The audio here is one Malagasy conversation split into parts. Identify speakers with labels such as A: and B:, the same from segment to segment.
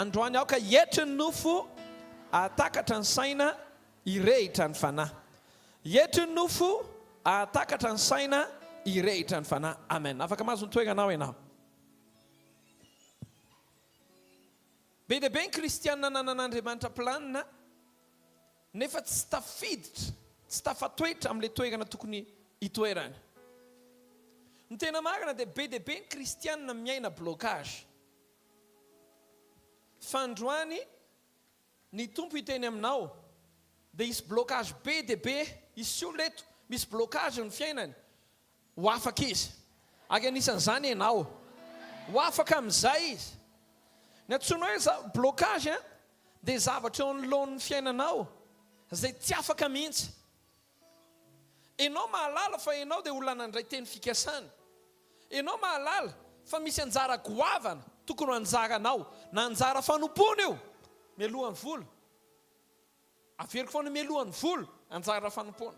A: Androany aoka hietry ny nofo, hahatakatra ny saina, hirehitra ny fanahy. Hietry ny nofo, hahatakatra ny saina, hirehitra ny fanahy. Amen. Afaka mahazo ny toeranao ianao. Be dia be ny kristiana nanan'Andriamanitra planina nefa tsy tafiditra, tsy tafatoetra amin'ilay toerana tokony hitoerany. Ny tena marina dia be dia be ny kristiana miaina blocage. Fa androany ny Tompo hiteny aminao dia hisy blocage be dia be, hisy olona eto misy blocage ny fiainany, Ho afaka izy. Ary anisan'izany ianao. Ho afaka amin'izay izy. Ny antsoina hoe blocage dia zavatra eo anoloan'ny fiainanao izay tsy afaka mihitsy. Ianao mahalala fa ianao dia olona nandray teny fikasana. Ianao mahalala fa misy anjara goavana tokony ho anjaranao, na anjara fanompoana io, mialohan'ny vola. Averiko foana mialoha ny vola, anjara fanompoana.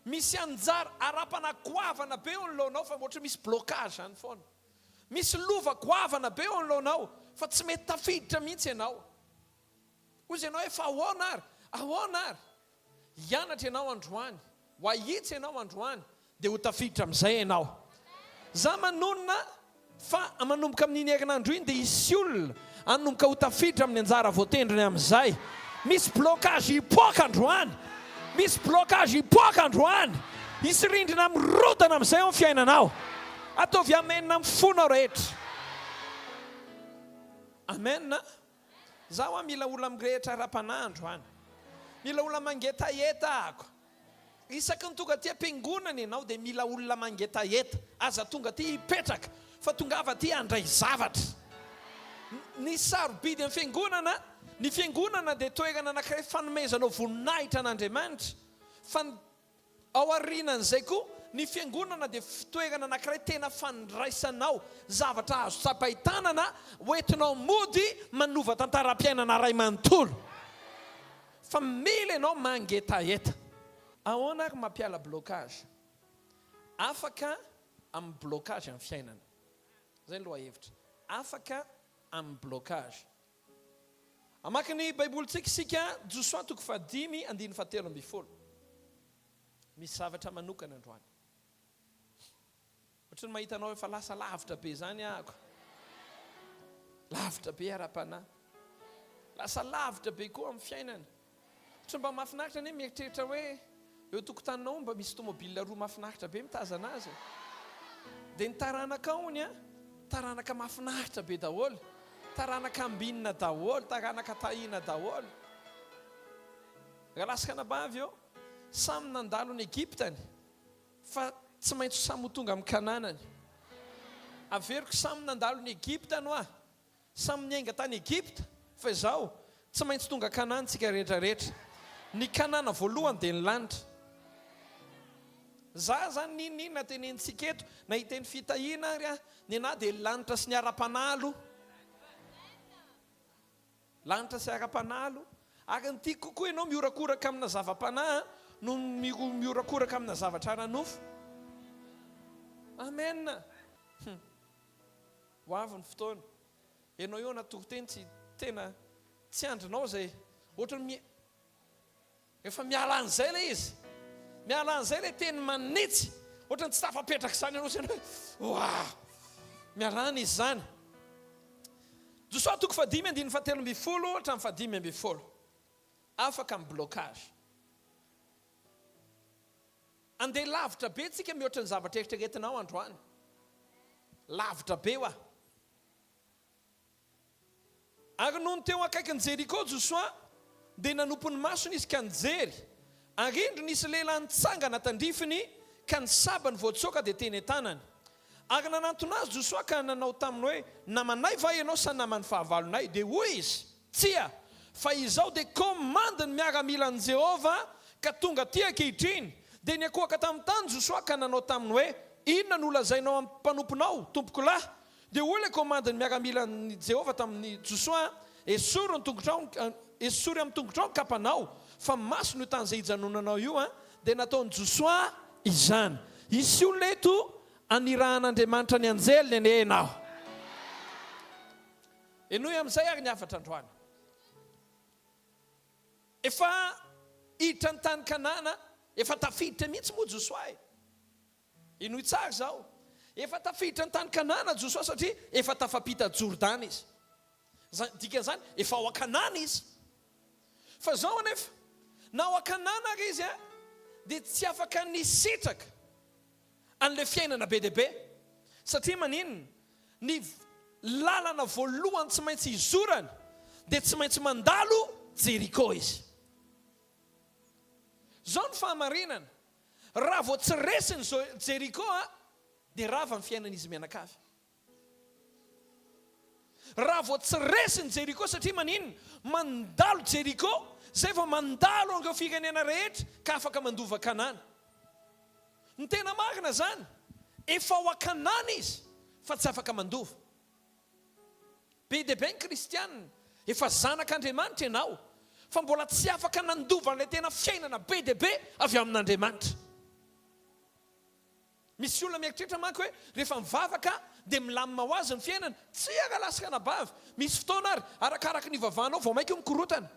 A: Misy anjara ara-panahy goavana be eo anoloanao fa ohatran'ny misy blocage any foana. Misy lova goavana be eo anoloanao fa tsy mety tafiditra mihitsy ianao. Hoy ianao hoe fa ahoana ary? Ahoana ary? Hianatra ianao androany, ho ahitsy ianao androany, Dia ho tafiditra amin'izay ianao. Za manonona fa manomboka amin'iny herinandro iny dia hisy olona hanomboka ho tafiditra amin'ny anjara voatendriny amin'izay. Misy blocage hipoaka androany. Misy blocage hipoaka androany. Hisy rindrina mirodana amin'izay ao amin'ny fiainanao. Ataovy amen amin'ny fonao rehetra. Amen. Za hoa mila olona mirehitra ara-panahy androany. Mila olona mangetaheta ako. Isaky ny tonga aty am-piangonana ianao dia mila olona mangetaheta. Aza tonga aty hipetraka fa tongava aty handray zavatra. Ny sarobidy amin'ny fiangonana, ny fiangonana dia toerana anankiray fanomezanao voninahitra an'Andriamanitra. Fa ny ao aorianan'izay koa, ny fiangonana dia toerana anankiray tena fandraisanao zavatra azo tsapain-tanana hoentinao mody manova tantaram-piainana iray manontolo. Fa mila ianao mangetaheta. Ahoana ary mampiala blocage? Afaka amin'ny blocage amin'ny fiainana. Izay ny lohahevitra. Afaka amin'ny blocage. Hamaky ny Baibolintsika isika, Josoa toko fahadimy andininy fahatelo ambin'ny folo. Misy zavatra manokana androany. Ohatry ny mahita anao efa lasa lavitra be izany ahako. Lavitra be ara-panahy. Lasa lavitra be koa amin'ny fiainana. Ohatry ny mba mahafinaritra anie mieritreritra hoe eo tokotaninao mba misy tomobile roa mahafinaritra be mitazana azy. Dia ny taranakao hono an, taranaka mahafinaritra be daholo. Taranaka ambinina daholo, taranaka tahiana daholo. Rahalahy sy anabavy ô, samy nandalo ny Egyptany. Fa tsy maintsy samy ho tonga amin'ny Kananany. Averiko samy nandalo ny Egypta no aho. Samy niainga tany Egypta, fa izao, tsy maintsy tonga Kanana tsika rehetra rehetra. Ny Kanana voalohany dia ny lanitra. Za zany n'inon'inona tenenintsika eto, na hiteny fitahiana ary aho, ny anah dia ny lanitra sy ny ara-panahy aloha. Lanitra sy ara-panahy aloha. Ary ny tiako kokoa ianao mihorakoraka amina zava-panahy noho ny mihorakoraka amina zavatra ara-nofo. Amen. Hum. Ho avy ny fotoana. Ianao eo anaty toriteny tsy tena tsy andrinao izay ohatran'ny mi Efa miala an'izay ilay izy. Miala an'izay ilay teny manitsy. Ohatran'ny tsy tafapetraka izany ianao saina hoe oah! Miala any izy izany. Josoa toko fahadimy andininy fahatelo ambin'ny folo hatramin'ny fahadimy ambin'ny folo. Afaka amin'ny blocage. Andeha lavitra be tsika mihoatra ny zavatra eritreretinao androany. Lavitra be hoa. Ary nony teo akaikin'i Jeriko Josoa, dia nanopy ny masony izy ka nijery, ary indro nisy lehilahy nitsangana tandrifiny, ka ny sabany voatsoaka dia teny an-tanany. Ary nanantona azy Josoa ka nanao taminy hoe, Namanay va ianao sa naman'ny fahavalonay? Dia hoy izy, Tsia, fa izaho dia komandin'ny miaramilan'i Jehovah, ka tonga aty ankehitriny. Dia niankohoka tamin'ny tany Josoa ka nanao taminy hoe, Inona no holazainao amin'ny mpanomponao, tompokolahy? Dia hoy ilay komandin'ny miaramilan'i Jehovah tamin'i Josoa, Esory ny tongotrao, esory amin'ny tongotrao ny kapanao, fa masina io tany izay ijanonanao io. Dia nataon'i Josoa izany. Hisy olona eto hanirahan'Andriamanitra ny anjeliny anie ianao. Henoy amin'izay ary ny hafatra androany. Efa hiditra ny tany Kanana, efa tafiditra mihitsy moa Josoa e. Henoy tsara izao. Efa tafiditra ny tany Kanana Josoa satria efa tafapita Jordana izy. Izany, dikan'izany, efa ao Kanana izy. Fa izao anefa, na ao Kanana ary izy dia tsy afaka nisitraka an'ilay fiainana be dia be. Satria maninona? Ny lalana voalohany tsy maintsy hizorany dia tsy maintsy mandalo Jeriko izy. Izao ny fahamarinana, raha vao tsy resiny Jeriko dia rava ny fiainan'izy mianakavy. Raha vao tsy resy ny Jeriko satria maninona? Mandalo Jeriko zay vao mandalo an'ireo firenena rehetra ka afaka mandova Kanana. Ny tena marina zany efa ao Kanana izy fa tsy afaka mandova. Be dia be ny kristianina efa zanak'Andriamanitra ianao fa mbola tsy afaka nandova an'ilay tena fiainana be dia be avy amin'Andriamanitra. Misy olona mieritreritra manko hoe rehefa mivavaka dia milamina ho azy ny fiainana. Tsia rahalahy sy ranabavy, misy fotoana ary arakaraka ny ivavahanao vao mainka io mikorotana.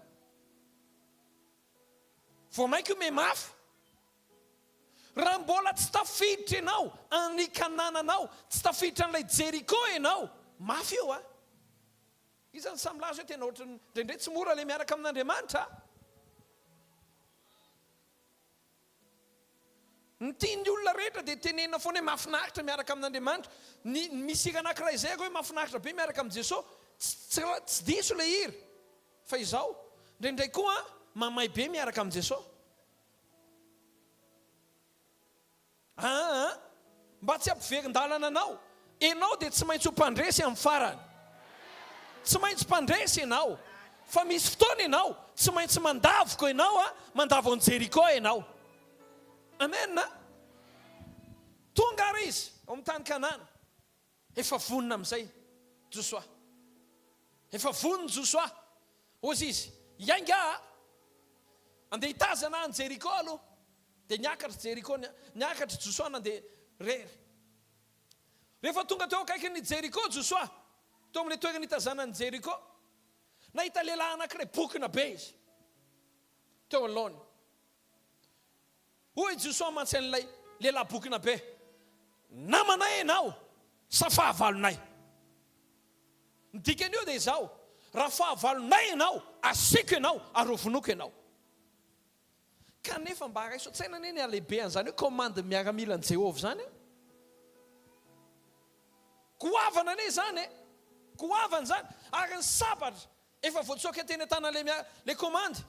A: Vao mainka io mihamafy. Raha mbola tsy tafiditra ianao any Kanananao, tsy tafiditra an'ilay Jeriko ianao, mafy io a! Iza no sahy milaza hoe tena ohatran'ny indraindray tsy mora ilay miaraka amin'Andriamanitra a? Ny tian'ny olona rehetra dia tenenina foana hoe mahafinaritra miaraka amin'Andriamanitra. Ny misy hira anankiray izay hoe mahafinaritra be miaraka amin'i Jesoa. Tsy tsy diso ilay hira. Fa izao, indraindray koa mamay be miaraka amin'i Jesoa. Aa mba tsy hampiverin-dalana anao, ianao dia tsy maintsy ho mpandresy amin'ny farany. Tsy maintsy mpandresy ianao. Fa misy fotoana ianao, tsy maintsy mandavoka ianao a, mandavo an'i Jeriko ianao. Amen a! Tonga ary izy ao amin'ny tany Kanana. Efa vonona amin'izay Josoa. Efa vonona Josoa. Hozy izy, Hiainga aho, andeha hitazana an'i Jeriko aloha. Dia niakatra Jeriko, niakatra Josoa nandeha rery. Rehefa tonga teo akaikin'i Jeriko Josoa, teo amin'ilay toerana hitazanan'i an'i Jeriko, nahita lehilahy anankiray bokona be izy teo anoloany. Hoy i Josoa mantsy an'ilay lehilahy bokona be, Namanay ianao sa fahavalonay? Ny dikan'io dia izao, Raha fahavalonay ianao, asiako ianao ary hovonoiko ianao. Kanefa mba raiso an-tsaina anie ny halehibean'izany hoe kaomandin'ny miaramilan'i Jehovah izany e! Goavana anie izany e! Goavana izany! Ary ny sabatra efa voatsoaka teny an-tanan'ilay kaomandy.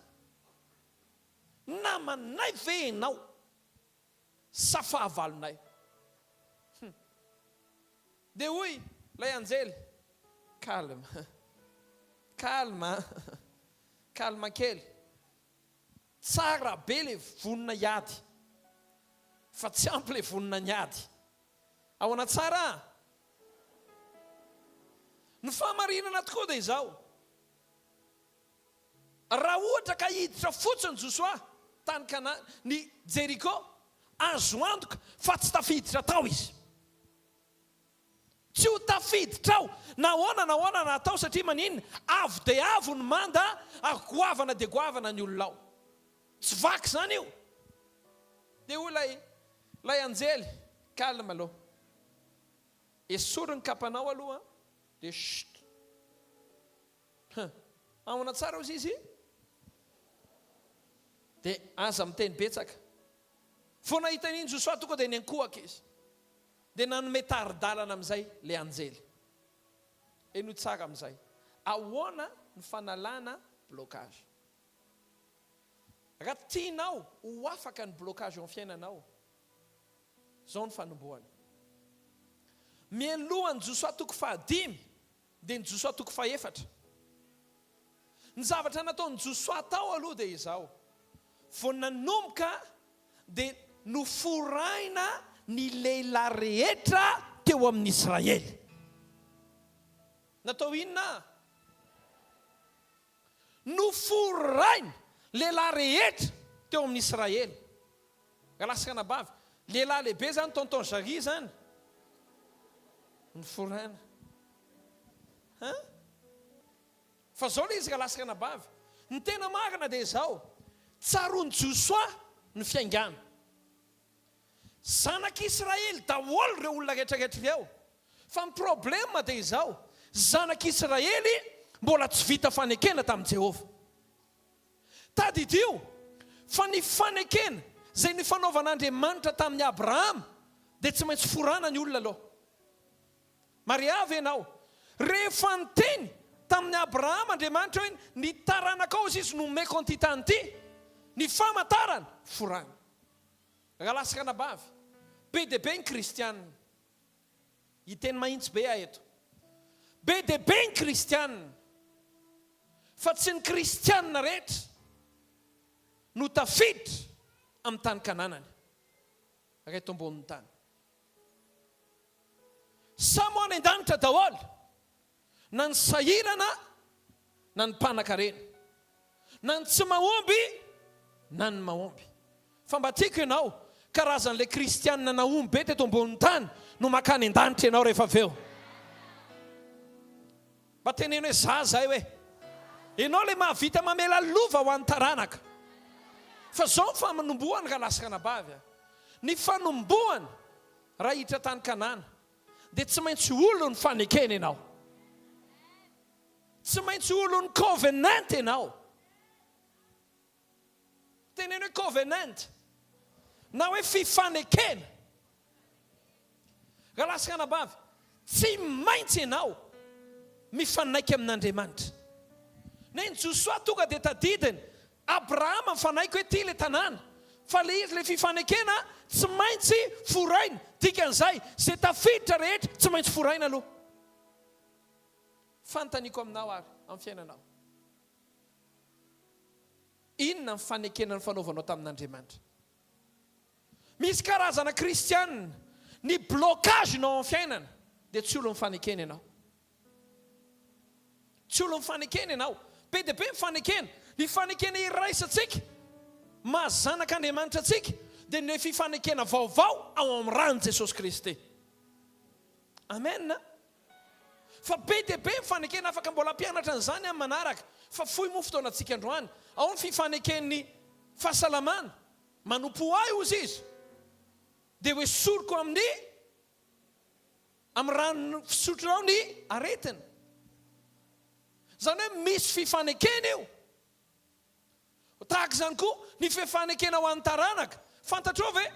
A: Namanay ve ianao sa fahavalonay? Hum. Dia hoy ilay anjely, Calme, calme an, calme kely. Tsara be le vonona hiady, fa tsy ampy le vonona niady. Ahoana tsara an? Ny fahamarinana tokoa dia izao. Raha ohatra ka hiditra fotsiny Josoa tany Kana, ny Jeriko, azo antoka fa tsy tafiditra tao izy. Tsy ho tafiditra ao na ahoana na ahoana na atao satria maninona? Avo dia avo ny manda ary goavana dia goavana ny olona ao. Tsy vaky izany io. Dia hoy ilay ilay anjely, calme aloha. Esory ny kapanao aloha dia chut. Huh. Ahoana tsara ozy izy? Dia aza miteny betsaka. Vao nahita an'iny Josoa tonga dia niankohaka izy. Dia nanome tari-dalana amin'izay ilay anjely. Henoy tsara amin'izay. Ahoana ny fanalana blocage? Raha tianao ho afaka ny blocage eo amin'ny fiainanao, izao ny fanombohana. Mialohan'i Josoa toko fahadimy, Dia ny Josoa toko fahefatra. Ny zavatra nataon'i Josoa tao aloha dia izao, vao nanomboka dia noforaina ny lehilahy rehetra teo amin'ny Israely. Natao inona? Noforaina lehilahy rehetra teo amin'ny Israely. Rahalahy sy ranabavy, lehilahy lehibe izany tonton Jari izany. Noforaina. Hein? Fa izao ilay izy rahalahy sy ranabavy, ny tena marina dia izao, tsaroan'i Josoa ny fiaingàna. Zanak'Israely daholo ireo olona rehetra rehetra ireo. Fa ny problème dia izao, zanak'Israely mbola tsy vita fanekena tamin'i Jehovah. Tadidio fa ny fanekena izay nifanaovan'Andriamanitra tamin'i Abrahama dia tsy maintsy forana ny olona aloha. Mariava ianao, rehefa niteny tamin'i Abrahama Andriamanitra hoe ny taranakao hozy izy no omeko an'ity tany ity, ny famantarana, forana. Rahalahy sy ranabavy, be dia be ny kristiana. Hiteny mahitsy be aho eto. Be dia be ny kristiana, fa tsy ny kristiana rehetra no tafiditra amin'ny tany Kananany, reto ambonin'ny tany. Samy ho any an-danitra daholo na ny sahirana na ny mpanakarena, na ny tsy mahomby na ny mahomby. Fa mba tiako ianao, karazan'ilay kristianina nahomby be teto ambonin'ny tany no mankany an-danitra ianao rehefa avy eo. Mba teneno hoe za zay hoe. Ianao ilay mahavita mamela lova ho an'ny taranaka. Fa zao ny fanombohany rahalahy sy ranabavy a. Ny fanombohany raha hiditra tany Kanana dia tsy maintsy olon'ny fanekena ianao. Tsy maintsy olon'ny covenant ianao. Teneno hoe covenant na hoe fifanekena. Rahalahy sy ranabavy, tsy maintsy ianao mifanaiky amin'Andriamanitra. Nen'i Josoa tonga dia tadidiny, Abrahama mifanaiky hoe ity ilay tanàna, fa ilay izy ilay fifanekena tsy maintsy foraina, dikan'izay, izay tafiditra rehetra tsy maintsy foraina aloha. Fanontaniako aminao ary, amin'ny fiainanao. Inona ny fanekena nifanaovanao tamin'Andriamanitra? Misy karazana kristiana, ny blocage-nao amin'ny fiainana dia tsy olon'ny fanekena ianao. Tsy olon'ny fanekena ianao. Be dia be ny fanekena. Ny fanekena iraisantsika maha zanak'Andriamanitra antsika dia ny fifanekena vaovao ao amin'ny ran'i Jesosy Kristy. Amen. Fa be dia be ny fanekena, afaka mbola hampianatra an'izany amin'ny manaraka, fa fohy moa fotoanantsika androany. Ao ny fifaneken'ny fahasalamana, manompo ahy hozy izy, dia ho esoriko amin'ny amin'ny rano fisotronao ny aretina. Izany hoe misy fifanekena io. Tahaka izany koa ny fifanekena ho an'ny taranaka. Fantatrao ve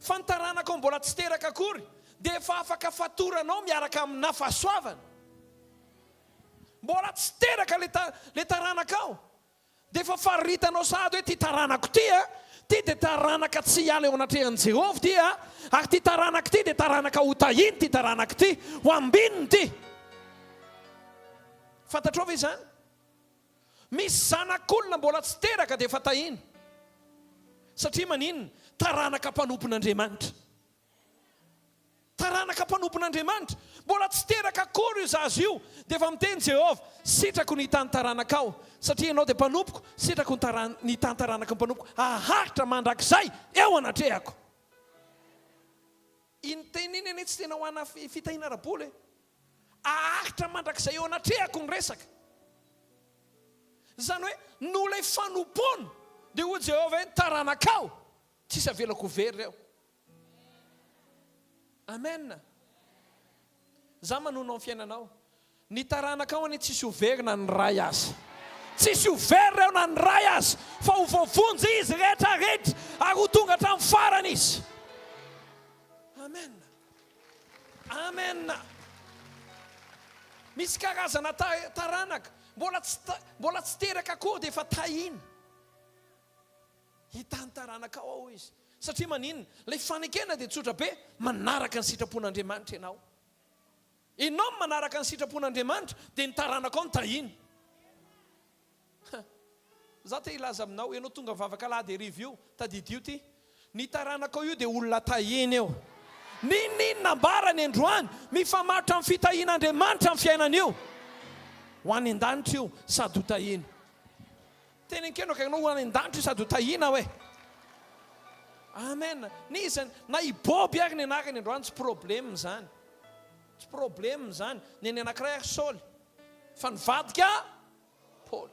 A: fa ny taranakao mbola tsy teraka akory dia efa afaka fatoranao miaraka aminà fahasoavana? Mbola tsy teraka ilay taranakao dia efa faritanao sahady hoe ity taranako ity a, ity dia taranaka tsy hiala eo anatrehan'i Jehovah ity a, ary ity taranako ity dia taranaka hotahiny ity taranako ity, ho ambininy ity. Fantatrao ve izany? Misy zanak'olona mbola tsy teraka dia efa tahina. Satria maninona? Taranaka mpanompon'Andriamanitra. Taranaka mpanompon'Andriamanitra. Mbola tsy teraka akory io zaza io dia efa miteny Jehovah, sitrako ny hitahy ny taranakao, satria ianao dia mpanompoko, sitrako ny hitahy ny taranaky ny mpanompoko haharitra mandrakizay eo anatrehako. Iny teny iny anie tsy tena ho ana fitahiana ara-bola e. Aharitra mandrakizay eo anatrehako ny resaka. Izany hoe noho ilay fanompoana dia hoy Jehovah hoe ny taranakao tsisy avelako ho very ireo. Amen. Za manono amin'ny fiainanao. Ny taranakao anie tsisy ho very na ny ray aza. Tsisy ho very ireo na ny ray aza fa ho voavonjy izy rehetra rehetra ary ho tonga hatramin'ny farany izy. Amen. Amen. Misy karazana taranaka mbola tsy mbola tsy teraka akory dia efa tahiana. Hitahy ny taranakao aho hoy izy. Satria maninona? Ilay fanekena dia tsotra be, manaraka ny sitrapon'Andriamanitra ianao. Ianao no manaraka ny sitrapon'Andriamanitra dia ny taranakao no tahiany. Za te hilaza aminao, ianao tonga mivavaka alahady hariva io, tadidio ity, ny taranakao io dia olona tahiana io. N'inon'inona ambarany androany, mifamatotra amin'ny fitahian'Andriamanitra ny fiainana io. Ho any an-danitra io sady ho tahiana. Teneniko eo akaikinao ho any an-danitra io sady ho tahiana hoe. Amen. N'iza na i Bob ary ny anarany androany tsy problème izany. Tsy problème izany. Ny an'ny anankiray ary Saoly. Fa nivadika. Paoly.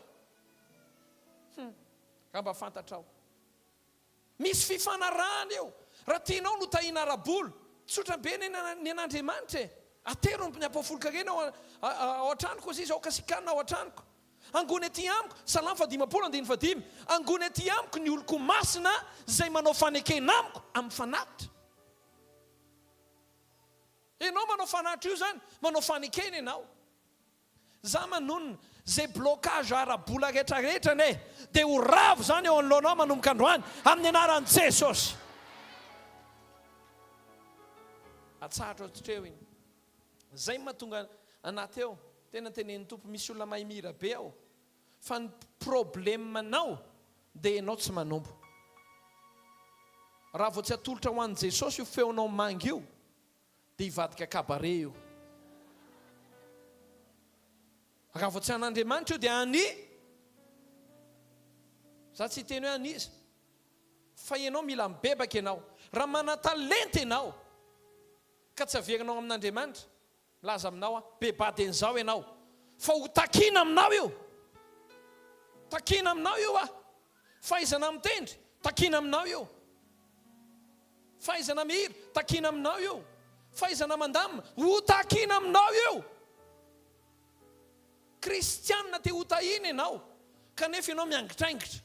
A: Hum, raha mba fantatrao. Misy fifanarahana eo. Raha tianao no tahiana ara-bola, tsotra be ny ny an'Andriamanitra e. Atero ny ampahafolon-karena ao ao an-tranoko hozy izy, aoka sikanina ao an-tranoko. Angony aty amiko, Salamo fahadimampolo andininy fahadimy, Angony aty amiko ny oloko masina izay manao fanekena amiko amin'ny fanatitra. Ianao manao fanatitra io izany, manao fanekena ianao. Za manonona, zay blocage ara-bola rehetra rehetra anie dia ho ravo zany eo anoloanao manomboka androany amin'ny anaran'i Jesosy. Atsahatra hatreo iny. Zay no mahatonga anah teo, tena tenenin'ny Tompo, misy olona mahay mihira be ao, fa ny problème nao dia ianao tsy manompo. Raha vao tsy atolotra ho an'i Jesosy io feonao manga io, Dia hivadika cabaret io. Raha vao tsy an'Andriamanitra io dia an'i. Za tsy hiteny hoe an'iza. Fa ianao mila mibebaka ianao. Raha manan-talenta ianao ka tsy averinao amin'Andriamanitra, milaza aminao aho, bebady an'izao ianao. Fa ho takiana aminao io. Takiana aminao io aho. Fahaizana mitendry, takiana aminao io. Fahaizana mihira, takiana aminao io. Fahaizana mandamina, ho takiana aminao io. Kristianina te ho tahiana ianao, kanefa ianao miangitraingitra.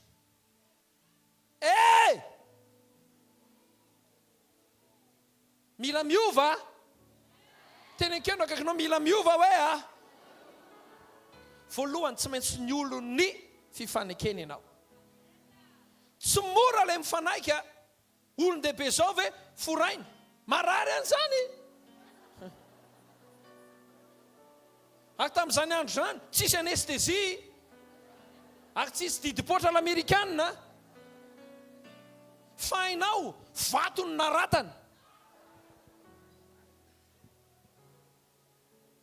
A: Eh! Mila miova a! Teny an-keno akaikinao mila miova hoe a! Voalohany tsy maintsy ny olon'ny fifanekena ianao. Tsy mora ilay mifanaiky a! Olon-dehibe izao ve foraina? Marary an'izany! Ary tamin'izany andro izany, tsisy anesthésie, ary tsisy didim-poatra l'amerikana. Fa hainao, vato no naratana.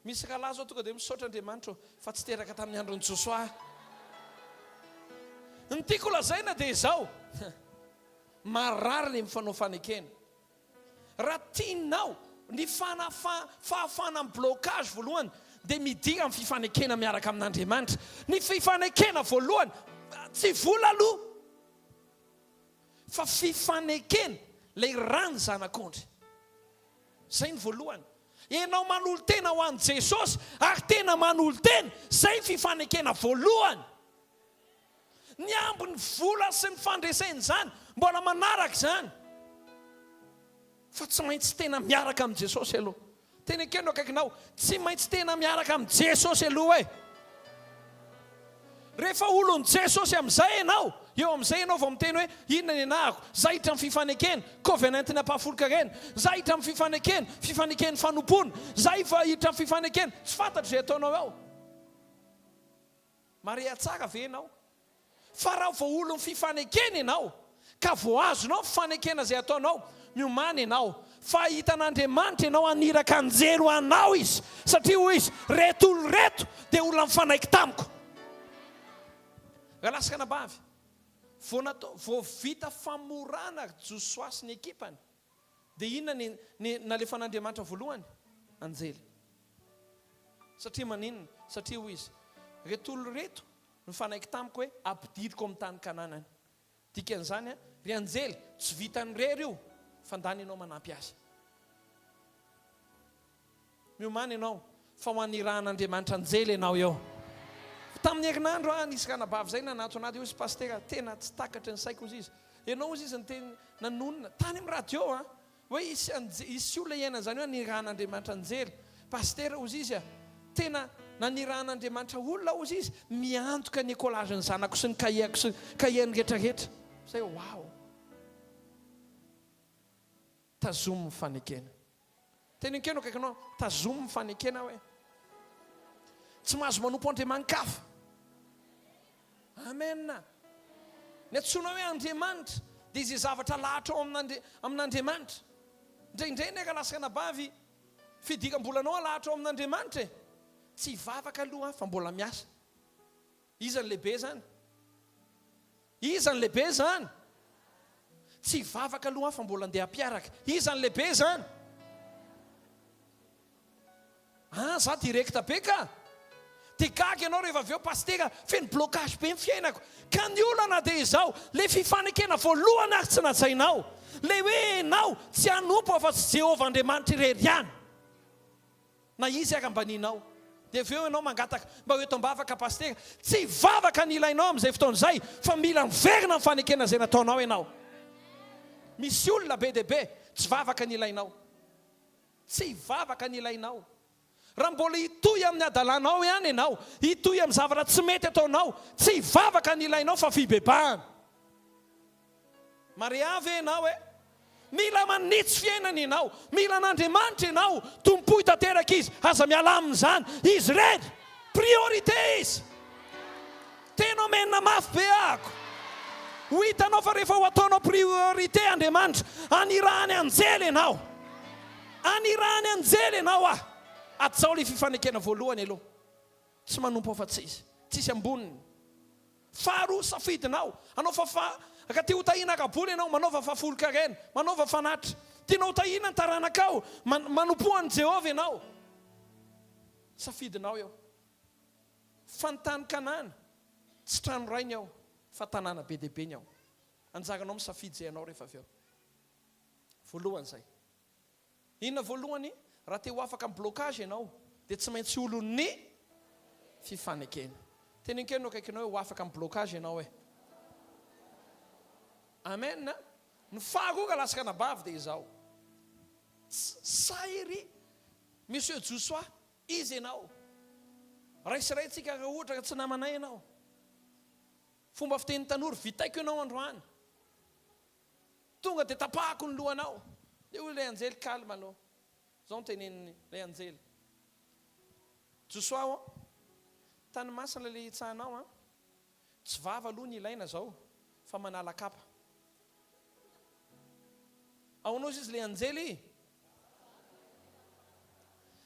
A: Misy rahalahy zao tonga dia misaotra Andriamanitra ô, fa tsy teraka tamin'ny andron'i Josoa aho. Ny tiako lazaina dia izao, marary ilay mifanao fanekena. Raha tianao ny fahafahana amin'ny blocage voalohany dia midira amin'ny fifanekena miaraka amin'Andriamanitra. Ny fifanekena voalohany tsy vola aloha fa fifanekena ilay ràn'ny zanak'ondry. Izay ny voalohany. Ianao manolo-tena ho an'i Jesosy ary tena manolo-tena, izay ny fifanekena voalohany. Ny ambiny vola sy ny fandresena izany mbola manaraka izany. Fa tsy maintsy tena miaraka amin'i Jesosy aloha. Tena ekeo no akaikinao, tsy maintsy tena miaraka amin'i Jesosy aloha e. Rehefa olon'i Jesosy amin'izay ianao, eo amin'izay ianao vao miteny hoe inona ny anahako, za hiditra amin'ny fifanekena, covenant-ny ampahafolon-karena, za hiditra amin'ny fifanekena, fifaneken'ny fanompoana, za hiditra amin'ny fifanekena, tsy fantatro izay ataonao eo. Mareha tsara ve ianao? Fa raha vao olon'ny fifanekena ianao, ka voahazonao ny fifanekena izay ataonao, miomàna ianao, fa hahita an'Andriamanitra ianao haniraka anjely ho anao Izy, satria hoy Izy, Ireto olona ireto dia olona nifanaiky tamiko. Rahalahy sy ranabavy, vao natao, vao vita famorana ry Josoa sy ny ekipany, Dia inona ny ny nalefan'Andriamanitra voalohany? Anjely. Satria maninona? Satria hoy izy, Ireto olona ireto nifanaiky tamiko hoe ampidiriko amin'ny tany Kanana any. Dikan'izany, ry anjely, tsy vitany irery io, fa ndany ianao manampy azy. Miomàna ianao fa ho anirahan'Andriamanitra anjely ianao eo. Tamin'ny herinandro aho nisy ranabavy izay nanatona ahy dia hoy izy, Pasitera, tena tsy takatry ny saiko hozy izy. Ianao hozy izy niteny nanonona tany amin'ny radio an, hoe hisy anje, hisy olona hiaina an'izany hoe anirahan'Andriamanitra anjely. Pasitera hozy izy a, tena nanirahan'Andriamanitra olona hozy izy miantoka ny écolage ny zanako sy ny cahier-ko sy cahier-ny rehetrarehetra. Zay wow. Tazomy ny fanekena. Teneno kely eo akaikinao, tazomy ny fanekena hoe tsy mahazo manompo andriamani-kafa. Amen. Ny antsoina hoe Andriamanitra dia izay zavatra lahatra ao amin'Andriamanitra. Indraindray anie rahalahy sy ranabavy, fidiram-bolanao alahatra ao amin'Andriamanitra e. Tsy hivavaka aloha aho fa mbola miasa. Iza ny lehibe izany? Iza ny lehibe izany? Tsy hivavaka aloha aho fa mbola andeha hampiaraka. Iza ny lehibe izany? Ah, za direct be ka! Dia gaga ianao rehefa avy eo, Pasitera, feno blocage be ny fiainako. Ka ny olana dia izao, ilay fifanekena voalohany ary tsy najainao. Ilay hoe ianao tsy hanompo afa-tsy Jehovah Andriamanitra irery ihany. Na izy ary ambaninao. Dia avy eo ianao mangataka mba ho eto am-bavaka Pasitera. Tsy vavaka ny ilainao amin'izay fotoana izay fa mila miverina amin'ny fanekena izay nataonao ianao. Misy olona be dia be tsy vavaka ny ilainao. Tsy vavaka ny ilainao. Raha mbola hitohy amin'ny hadalanao ihany ianao, hitohy amin'ny zavatra tsy mety ataonao, tsy vavaka ny ilainao fa fibebahana. Maria ve ianao e? Mila manitsy fiainana ianao, mila an'Andriamanitra ianao, tompoy tanteraka Izy, aza miala aminy izany, Izy irery, priorité Izy. Tena omena mafy be ako. Ho hitanao fa rehefa ho ataonao priorité Andriamanitra, anirahany anjely ianao. Anirahany anjely ianao ah. Hajao ilay fifanekena voalohany aloha. Tsy manompo afa-tsy Izy. Tsisy amboniny. Faharoa, safidinao. Hanao fafa, ka te ho tahiana ara-bola ianao, manaova fahafolon-karena, manaova fanatitra. Tianao ho tahiana ny taranakao, manompoa an'i Jehovah ianao. Safidinao eo. Fa ny tany Kanana, tsy trano iray ny ao, fa tanàna be dia be ny ao. Anjaranao misafidy izay anao rehefa avy eo. Voalohany izay. Inona voalohany? Raha te ho afaka amin'ny blocage ianao, dia tsy maintsy olon'ny fifanekena. Teneno kely ny eo akaikinao hoe ho afaka amin'ny blocage ianao e. Amen. Ny faharoa raha lasaka anabavy dia izao. Sahy ery Monsieur Josoa, iza ianao? Raisy tsika raha ohatra ka tsy namanay ianao. Fomba fiteny tanora, vitaiko ianao androany. Tonga dia tapahako ny lohanao. Dia hoy ilay anjely, Calme aloha. Izao no tenenin'ilay anjely, Josoa ô, tany masina ilay hitsahanao an. Tsy vava aloha ny ilaina izao fa manala kapa. Ahoana hozy izy ilay anjely?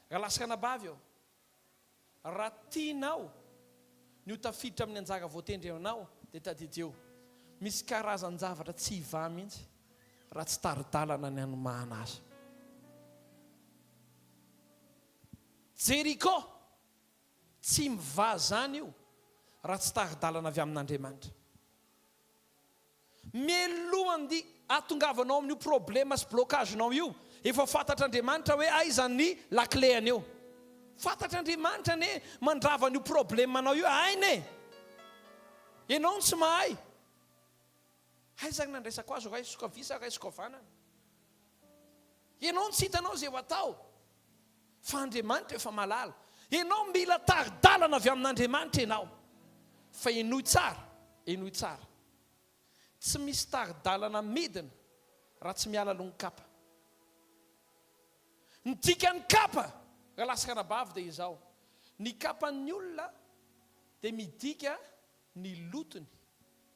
A: Rahalahy sy ranabavy ô, Raha tianao ny ho tafiditra amin'ny anjara voatendry eo anao dia tadidio, misy karazan-javatra tsy hivaha mihitsy raha tsy tari-dalana ny hanomahana azy. Jeriko! Tsy mivaha izany io raha tsy tari-dalana avy amin'Andriamanitra. Mialohan'ny hahatongavanao amin'io problema sy blocage-nao io, efa fantatr'Andriamanitra hoe aiza ny lakile an'io. Fantatr'Andriamanitra anie mandrava an'io problema-nao io, hainy e! Ianao no tsy mahay. Aiza ny nandraisako azy, raisiko havia sa raisiko havanana? Ianao no tsy hitanao izay ho atao. Fa Andriamanitra efa mahalala. Ianao mila tari-dalana avy amin'Andriamanitra ianao. Fa henoy tsara, henoy tsara. Tsy misy tari-dalana midina raha tsy miala aloha ny kapa. Ny dikan'ny kapa, rahalahy sy ranabavy, dia izao, ny kapan'ny olona dia midika ny lotony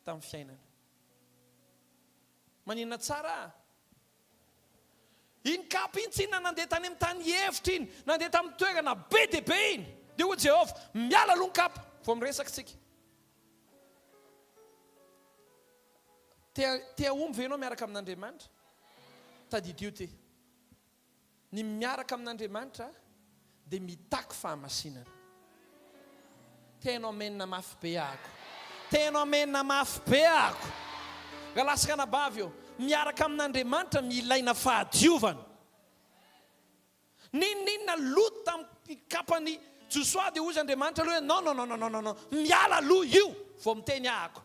A: tamin'ny fiainana. Maninona tsara ah? Iny kapa iny tsinona nandeha tany amin'ny tany efitra iny, nandeha tamin'ny toerana be dia be iny. Dia hoy Jehovah, Miala aloha ny kapa, vao miresaka isika. Te, te hahomby ve ianao miaraka amin'Andriamanitra? Tadidio ity. Ny miaraka amin'Andriamanitra dia mitaky fahamasinana. Teno amen mafy be ako. Teno amen mafy be ako. Rahalahy sy ranabavy ô, miaraka amin'Andriamanitra milaina fahadiovana. N'inon'inona loto tamin'ny kapan'i Josoa dia hozy Andriamanitra aloha hoe non non non non non non, miala aloha io vao miteny ahako.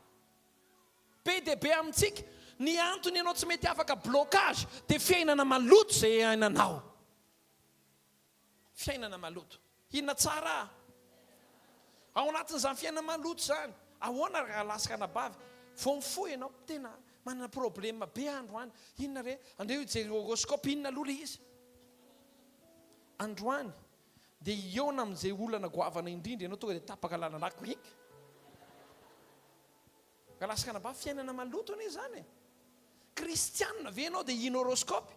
A: Be dia be amintsika, ny antony ianao tsy mety afaka blocage dia fiainana maloto izay iainanao. Fiainana maloto. Inona tsara ah? Ao anatin'izany fiainana maloto izany, ahoana rahalahy sy ranabavy, vao mifoha ianao, tena manana problème be aho androany, inona re, andeha hijery horoscope, inona aloha ilay izy? Androany dia hihaona amin'izay olana goavana indrindra ianao, tonga dia tapaka lalana, krik. Rahalahy sy ranabavy, fiainana maloto anie izany e! Kristianina ve ianao dia hino horoscope?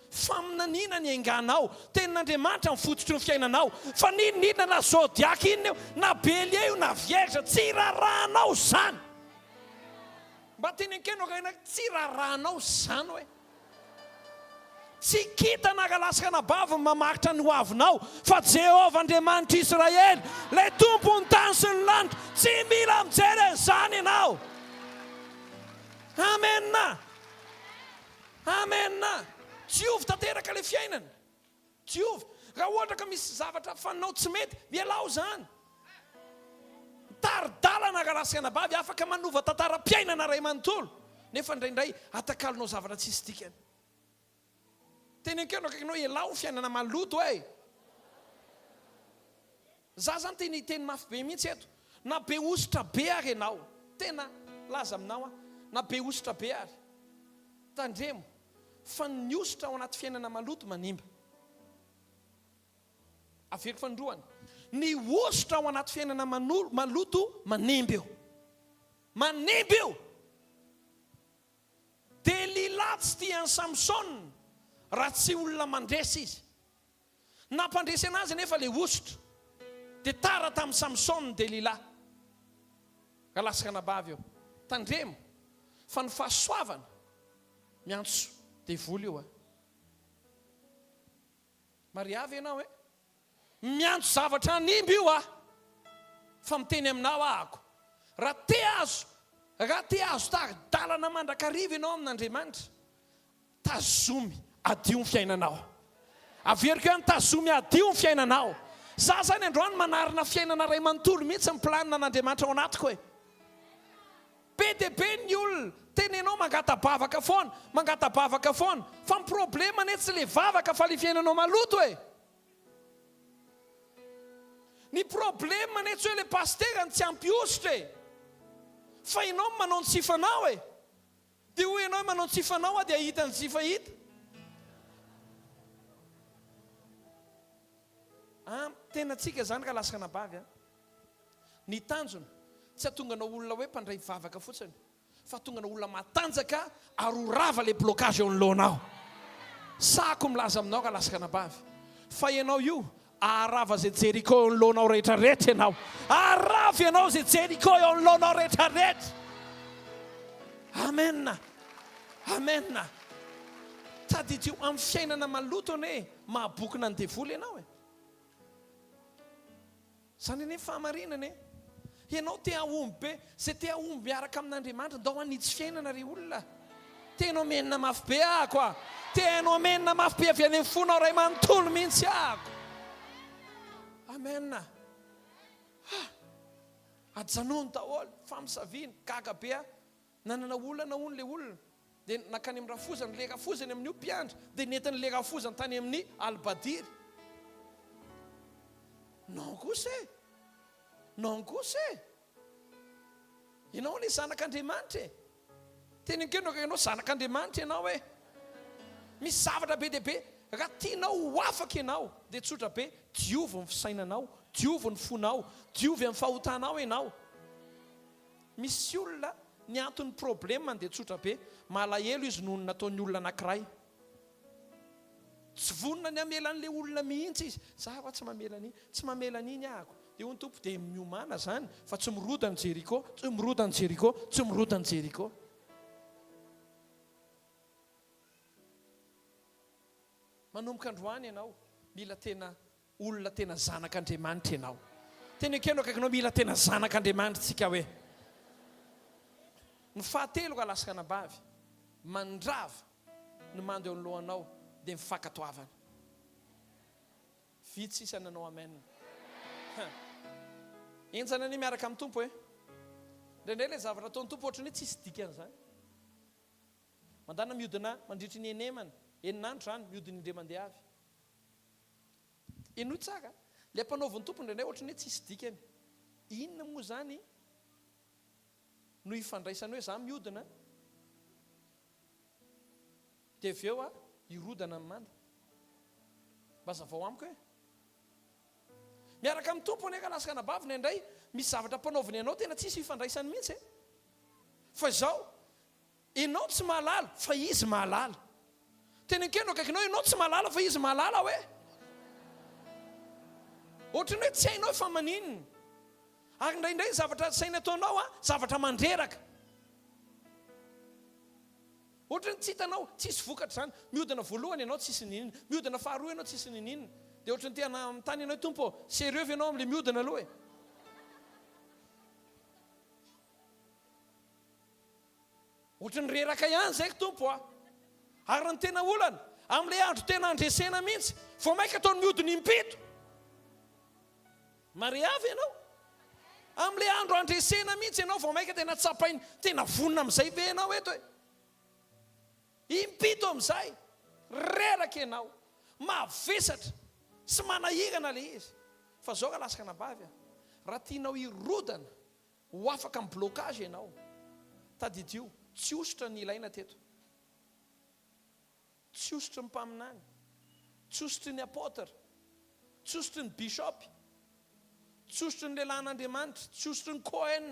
A: Faminaniana ny enganao, tenin'Andriamanitra ny fototry ny fiainanao, fa n'inon'inona na zodiac inona io, na bélier io na vierge, tsy rarahanao izany! Mba teneno kely no tsy rarahanao izany hoe. Tsy kintana rahalahy sy ranabavy no mamaritra ny hoavinao, fa Jehovah Andriamanitr'i Israely, ilay Tompon'ny tany sy ny lanitra. Tsy mila mijery an'izany ianao. Amena! Amena! Diovy tanteraka ilay fiainana. Diovy. Raha ohatra ka misy zavatra fanao tsy mety, ialao izany. Mitari-dalana rahalahy sy anabavy, afaka manova tantaram-piainana iray manontolo, nefa indraindray atakalonao zavatra tsisy dikany. Teneno kely eo akaikinao, ialao fiainana maloto e! Za zany tena hiteny mafy be mihitsy eto, na be hosotra be ary ianao, tena milaza aminao aho, na be hosotra be ary, tandremo fa ny hosotra ao anaty fiainana maloto manimba. Averiko fanindroany, ny hosotra ao anaty fiainana maloto manimba io. Manimba io! Delila tsy tia an'i Samsona raha tsy olona mandresy izy. Nampandresy anazy anefa ilay hosotra. Dia tara tamin'i Samsona Delila. Rahalahy sy ranabavy ô, tandremo fa ny fahasoavana miantso devoly io a. Mariavy ianao e. Miantso zavatra hanimba io aho, fa miteny aminao ahako, raha te hahazo, raha te hahazo tari-dalana mandrakariva ianao amin'Andriamanitra, tazomy hadio ny fiainanao. Averiko ihany, tazomy hadio ny fiainanao. Za zany androany manarina fiainana iray manontolo mihitsy ny planina an'Andriamanitra ao anatiko e. Be dia be ny olona tenenao mangata-bavaka foana, mangata-bavaka foana, fa ny problema anie tsy le vavaka fa le fiainanao maloto e! Ny problema anie tsy hoe le pasitera no tsy ampy hosotra e! Fa ianao no manao ny tsy fanao e! Dia hoy ianao hoe manao ny tsy fanao aho dia hahita ny tsy fahita. An, tena tsika zany ka lasa anabavy an! Ny tanjona, tsy hahatonga anao olona hoe mpandray vavaka fotsiny, fa hahatonga anao olona matanjaka ary ho rava ilay blocage eo anoloanao. Sahako milaza aminao rahalahy sy ranabavy, fa ianao io, haharava izay Jeriko eo anoloanao rehetra rehetra ianao. Haharava ianao izay Jeriko eo anoloanao rehetra rehetra. Amen. Amen. Tadidio, amin'ny fiainana maloto anie, mahabokona ny devoly ianao e. Zany anie fahamarinana e! Ianao te hahomby be, zay te hahomby miaraka amin'Andriamanitra, ndao hanitsy fiainana ry olona. Tena omenina mafy be ahako a! Tena omenina mafy be avy any amin'ny fonao ray manontolo mihitsy ahako. Amen. Ah! Ajanony daholo, famosaviana, gaga be aho. Nanana olana hono ilay olona, dia nankany amin'ny rafozany, ilay rafozany amin'io mpiandry, dia nentin'ilay rafozany tany amin'ny Al-Badiry. Non kosa e! Non kosa e! Ianao anie zanak'Andriamanitra e! Teneno kely ianao, ianao zanak'Andriamanitra ianao e! Misy zavatra be dia be, raha tianao ho afaka ianao, dia tsotra be, diovy ny fisainanao, diovy ny fonao, diovy amin'ny fahotanao ianao. Misy olona, ny anton'ny problème-ny dia tsotra be, malahelo izy noho ny nataon'ny olona anankiray. Tsy vonona ny hamela an'ilay olona mihitsy izy. Za hoa tsy mamela an'iny, tsy mamela an'iny ahako. Dia hoy ny Tompo, dia miomàna izany fa tsy mirodana Jeriko, tsy mirodana Jeriko, tsy mirodana Jeriko. Manomboka androany ianao, mila tena Olona tena zanak'Andriamanitra ianao. Teny ekeo no akaikinao, mila tena zanak'Andriamanitra tsika hoe. Ny fahatelo rahalahy sy ranabavy, mandrava ny manda eo anoloanao dia ny fankatoavana. Vitsy sisa nanao amen. Ha. Henjana anie miaraka amin'ny Tompo e. Indraindray ilay zavatra ataon'ny Tompo ohatran'ny hoe tsisy dikany izany. Mandana mihodina mandritry ny enemana, enina andro izany, mihodina indray mandeha avy. Henoy tsara, ilay ampanaovin'ny Tompo indraindray ohatran'ny hoe tsisy dikany. Inona moa izany no ifandraisany hoe za mihodina dia avy eo aho hirodana ny manda? Mba hazavao amiko e! Miaraka amin'ny Tompo anie ka lasa anabavy indraindray misy zavatra ampanaoviny anao tena tsisy ifandraisany mihitsy e! Fa izao, Enao tsy mahalala fa izy mahalala. Teneno kely eo akaikinao, enao tsy mahalala fa izy mahalala hoe. Ohatran'ny hoe tsy hainao fa maninona. Ary indraindray ny zavatra saina ataonao a, zavatra mandreraka. Ohatran'ny tsy hitanao, tsisy vokatra izany. Mihodina voalohany ianao tsisy niniana, mihodina faharoa ianao tsisy niniana. Dia ohatran'ny te hanontany ianao hoe Tompo ô, sérieux ve ianao amin'ilay mihodina aloha e? Ohatran'ny reraka ihany izay ry Tompo a! Ary ny tena olana, amin'ilay andro tena handresena mihitsy, vao mainka ataony mihodina impito. Mariavy ianao. Amin'ilay andro handresena mihitsy ianao vao mainka tena tsapainy, tena vonona amin'izay ve ianao eto e? Impito amin'izay, reraka ianao, mavesatra sy manahirana ilay izy. Fa izao raha lasa anabavy a, raha tianao hirodana ho afaka amin'ny blocage ianao, tadidio, tsy hosotra ny ilaina teto. Tsy hosotry ny mpaminany, tsy hosotry ny apôtre, tsy hosotry ny bishop, tsy hosotry ny lehilahin'Andriamanitra, tsy hosotry ny Cohen.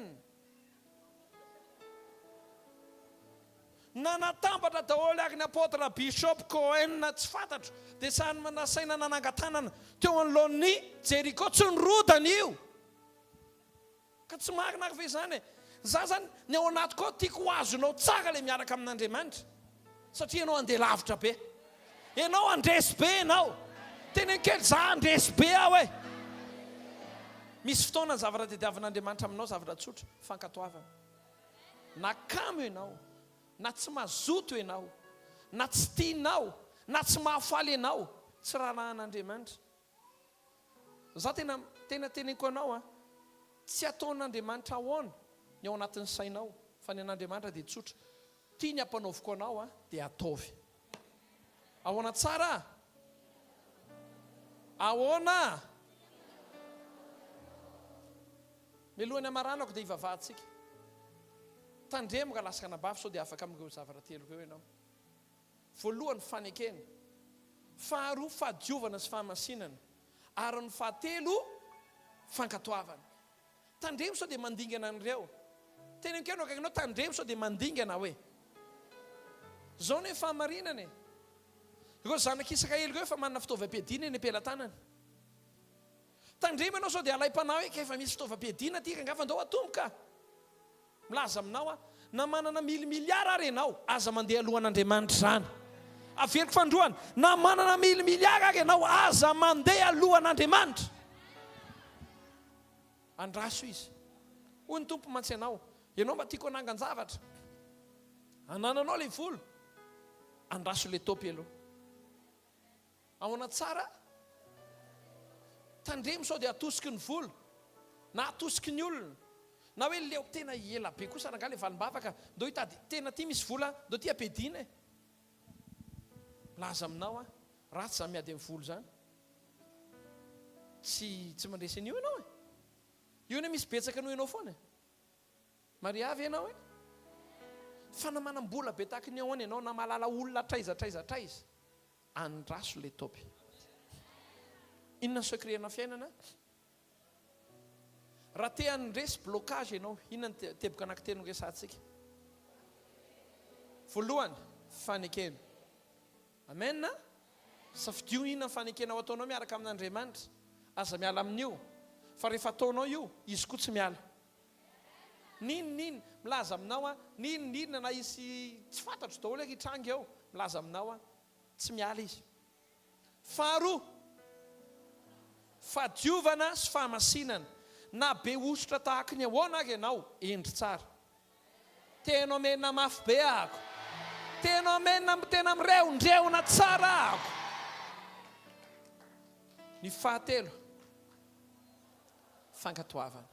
A: Na natambatra daholo ary ny apôtre, bishop, Cohen, tsy fantatro, dia samy nasaina nanangan-tanana teo anoloan'ny Jeriko, tsy nirodana io. Ka tsy marina ary ve izany e? Za zany, ny ao anatiko ao tiako ho azonao tsara ilay miaraka amin'Andriamanitra. Satria ianao handeha lavitra be. Ianao handresy be ianao. Teneno kely, za handresy be aho e! Misy fotoana ny zavatra tediavin'Andriamanitra aminao zavatra tsotra, fankatoavana. Na kamo ianao, na tsy mazoto ianao, na tsy tianao, na tsy mahafaly anao, tsy raharahan'Andriamanitra. Za tena tena teneniko anao an, tsy ataon'Andriamanitra ahoana ny ao anatin'ny sainao fa ny an'Andriamanitra dia tsotra, tia ny ampanaoviko anao an dia ataovy. Ahoana tsara a? Ahoana? Mialohan'ny hamaranako dia hivavahantsika. Tandremo raha lasa anabavy sao dia afaka amin'ireo zavatra telo ireo ianao. Voalohany, fanekena. Faharoa, fahadiovana sy fahamasinana. Ary ny fahatelo, fankatoavana. Tandremo sao dia mandingana an'ireo. Teneno kely eo akaikinao, tandremo sao dia mandingana hoe. Izao anie ny fahamarinana e. Ireo zanak'Israely ireo efa manana fitaovam-piadiana eny am-pelatanany. Tandremo ianao sao dia alaim-panahy hoe ka efa misy fitaovam-piadiana aty rangahy fa ndao atomboka. Milaza aminao aho, na manana mily miliara ary ianao, aza mandeha alohan'Andriamanitra izany. Averiko fanindroany, na manana mily miliara ary ianao, aza mandeha alohan'Andriamanitra. Andraso Izy. Hoy ny Tompo mantsy anao, ianao mba tiako hanangan-javatra. Anananao ilay vola, andraso ilay topy aloha. Ahoana tsara? Tandremo sao dia atosiky ny vola na atosiky ny olona na hoe leo tena ela be kosa rangahy le valim-bavaka ndao hitady tena ty misy vola ndao ty ampiadiana e! Milaza aminao aho, ratsy zany miady amin'ny vola zany. Tsy tsy mandresy an'io ianao e! Io anie misy betsaka noho ianao foana e! Maria ve ianao e? Fa na manam-bola be tahaky ny ahoana ianao na mahalala olona hatraiza hatraiza hatraiza. Andraso le topy. Inona ny secret ana fiainana? Raha te handresy blocage ianao, inona ny teboka anankitelo noresahantsika? Voalohany, fanekena. Amen. Safidio inona ny fanekena ho ataonao miaraka amin'Andriamanitra. Aza miala amin'io. Fa rehefa ataonao io, Izy koa tsy miala. N'inon'inona, milaza aminao aho, n'inon'inona na hisy tsy fantatro daholo hoe hitranga eo, milaza aminao aho, tsy miala izy. Faharoa, fahadiovana sy fahamasinana. Na be hosotra tahaky ny ahoana ary ianao, hendry tsara. Tena omena mafy be ako. Tena omena tena mireondreona tsara ako. Ny fahatelo, fankatoavana.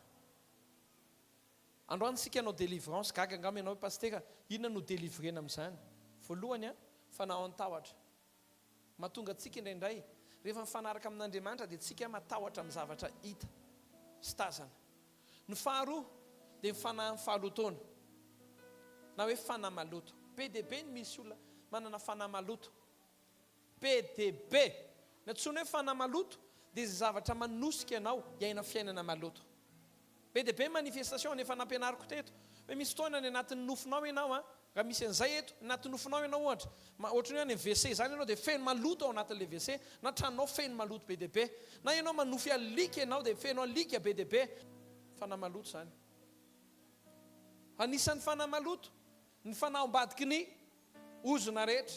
A: Androany isika hanao délivrance, gaga angamba ianao hoe Pasitera inona no delivrena amin'izany? Voalohany an, fanao an-tahotra. Mahatonga antsika indraindray rehefa mifanaraka amin'Andriamanitra dia tsika matahotra amin'ny zavatra hita sy tazana. Ny faharoa dia ny fanahin'ny fahalotoana na hoe fanahy maloto. Be dia be ny misy olona manana fanahy maloto. Be dia be! Ny antsoina hoe fanahy maloto dia izay zavatra manosika anao hiaina fiainana maloto. Be dia be ny manifestation efa nampianariko teto hoe misy fotoana any anatin'ny nofinao ianao an, raha misy an'izay eto, anatin'ny nofinao ianao ohatra, ohatran'ny hoe any amin'ny WC izany ianao dia feno maloto ao anatin'ilay WC, na tranonao feno maloto be dia be, na ianao manofy alika ianao dia feno alika be dia be. Fanahy maloto izany. Anisan'ny fanahy maloto ny fanahy ambadiky ny. Ozona rehetra.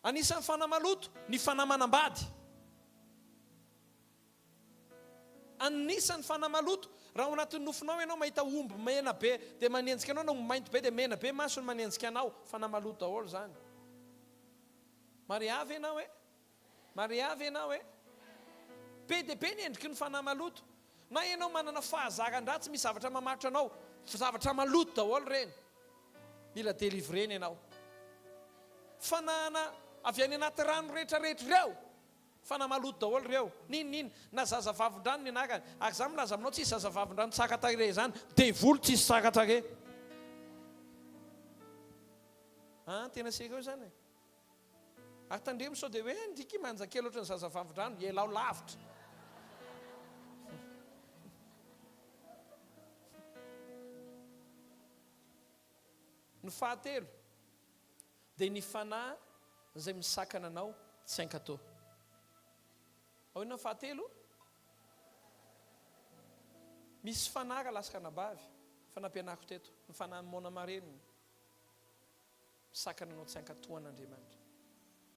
A: Anisan'ny fanahy maloto ny fanahy manambady. Anisan'ny fanahy maloto, raha ao anatin'ny nofinao ianao mahita omby mena be dia manenjika anao na omby mainty be dia mena be masony manenjika anao, fanahy maloto daholo izany. Mariavy ianao e! Mariavy ianao e! Be dia be ny endriky ny fanahy maloto. Na ianao manana fahazaran-dratsy misy zavatra mamatotra anao, zavatra maloto daholo ireny. Mila delivrena ianao. Fanahana avy any anaty rano rehetra rehetra ireo. Fanahy maloto daholo ireo. N'inon'inona. Na zazavavindrano ny anarany. Ary izaho milaza aminao tsisy zazavavindrano tsara tarehy izany. Devoly tsisy tsara tarehy. An, tena sérieux izany e. Ary tandremo sao dia hoe ndriky manja kely ohatran'ny zazavavindrano, ialao lavitra. Ny fahatelo dia ny fanahy izay misakana anao tsy hankatò. Ao inona ny fahatelo? Misy fanahy rahalahy sy ranabavy, efa nampianariko teto, ny fanahin'ny moana marenina. Misakana anao tsy hankatò an'Andriamanitra.